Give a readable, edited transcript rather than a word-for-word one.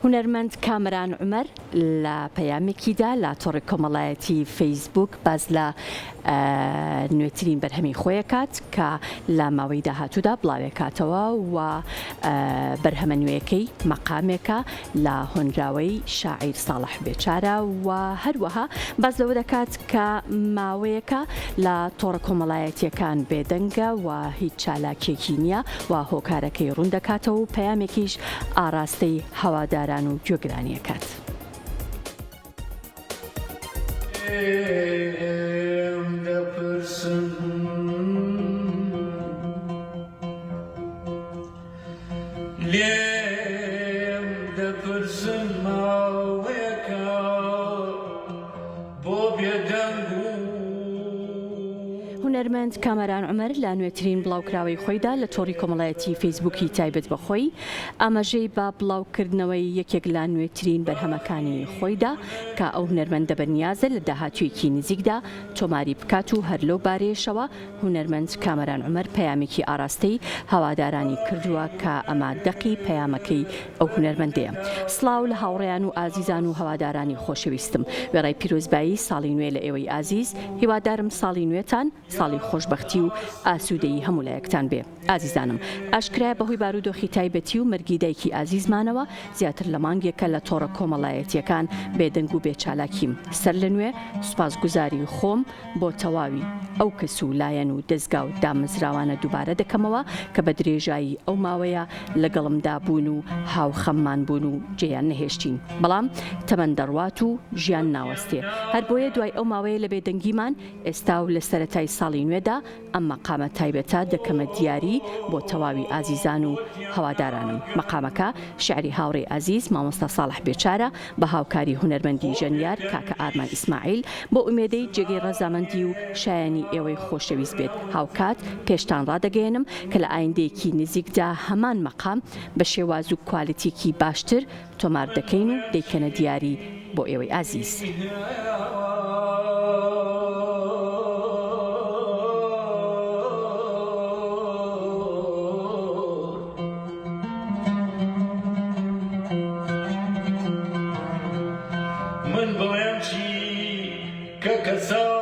هونەرمەند کامەران عومەر لە پەیامێکیدا لە تۆڕی کۆمەڵایەتی فەیسبووک باس لە نوێترین بەرهەمی خۆی ئەکات کە لە ماوەی داهاتوودا بڵاوێکاتەوە و بەرهەمە نوێیەکەی مەقامێکە لە هۆنراوەی شاعیر ساڵح بێچارە و هەروەها باس لەوە دەکات کە ماوەیەکە لە تۆڕە کۆمەڵایەتییەکان بێدەنگە و هیچ چالاکییەکی نییە و هۆکارەکەی ڕوون دەکاتەوە و پەیامێکیش ئاڕاستەی هەواداران و گوێگرانی ئەکات. لێم دەپرسن ماوەیەکە بۆ بێدەنگ و. هونەرمەند کامەران عومەر لە نوێترین بڵاوکراوەی خۆیدا لە تۆڕی کۆمەڵایەتی فەیسبووکی تایبەت بە خۆی، ئاماژەی بە بڵاوکردنەوەی یەکێک لە نوێترین بەرهەمەکانی خۆیدا کە ئەو هونەرمەندە بەنیازە لە داهاتوویەکی نزیکدا تۆماری بکات و هەر لەو بارەیەشەوە هونەرمەند کامەران عومەر پەیامێکی ئاراستەی هەوادارانی کردووە کە ئەمە دەقی پەیامەکەی ئەو هونەرمەندەیە. سڵاو لە هاوڕێیان و ئازیزان و هەوادارانی خۆشەویستم. وێڕای پیرۆزبایی ساڵی نوێ لە ئێوەی ئازیز، هیوادارم ساڵی نوێتان ساڵی خۆشبەختی و ئاسوودەیی هەموو لایەکتان بێ. ئازیزانم ئاشکرایە بەهۆی بارودۆخی تایبەتی و مەرگی دایکی ئازیزمانەوە زیاتر لە مانگێکە لە تۆڕە کۆمەڵایەتییەکان بێدەنگ و بێ چالاکیم. سەرلەنوێ سوپاسگوزاری خۆم بۆ تەواوی ئەو کەس و لایەن و دەزگا و دامەزراوانە دووبارە دەکەمەوە کە بە درێژایی ئەو ماوەیە لەگەڵمدا بوون و هاوخەممان بوون و جێیان نەهێشتین. بەڵام تەمەن دەڕوات و ژیان ناوەستێ. هەر بۆیە دوای ئەو ماوەیە لە بێدەنگیمان، ئێستا و لە سەرەتای ساڵی نوێدا ئەم مەقامە تایبەتە دەکەمە دیاری بۆ تەواوی ئازیزان و هەوادارانم. مەقامەکە شیعری هاوڕێی ئازیز مامۆستا ساڵح بێچارە بە هاوکاری هونەرمەندی ژەنیار کاکە ئارمان ئیسماعیل بەو ئومێدەی جێگەی ڕەزامەندی و شایەنی ئێوەی خۆشەویست بێت هاوکات پێشتان ڕادەگەیەنم کە لە ئایندەیەکی نزیکدا هەمان مەقام بە شێواز و کوالتیەکی باشتر تۆمار دەکەین و دەیکەنە دیاری بۆ ئێوەی ئازیز. من بڵێم چی کە کەسان.